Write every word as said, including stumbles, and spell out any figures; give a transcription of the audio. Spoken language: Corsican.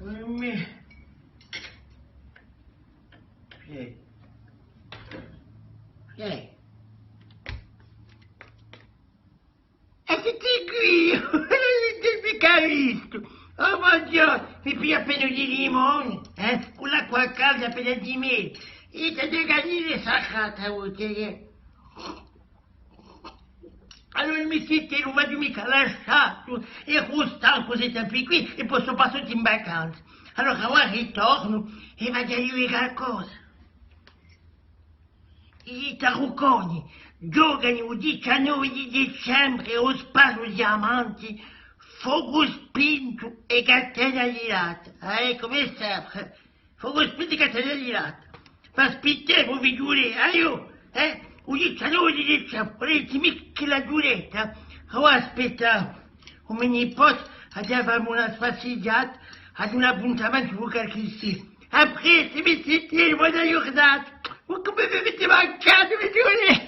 Mi-, eh. Eh. È site quì, ùn avete micca vistu? Oh mon Dieu, mi pigliu appena di limone, eh? Cù l'acqua calda appena di mele. È t'aghju da ghjunghje sacrata, vuoi dire? Allora mi site, ùn v'aghju micca lasciatu, è cusì stancu sti tempi quì, è possu passà tutti in vacanza. Allora avà ritornu è v'aghju da dì qualcosa. I Tarucconi ghjocanu u diciannove di dicembre à u Spaziu Diamanti, Focu Spintu è Catena di Latta. Eh, cum'è sempre, Focu Spintu è Catena di Latta. Ma aspittemu, figlioli, aiò, eh? U diciannove di dicembre, volete micca a ghjuretta? Oh, aspetta, cù me nipote, andiamu à fà una spassighjata, aghju un appuntamentu cù qualchissia. À prestu, mi site, bona ghjurnata. Ma cum'è m'avete mancatu, figlioli!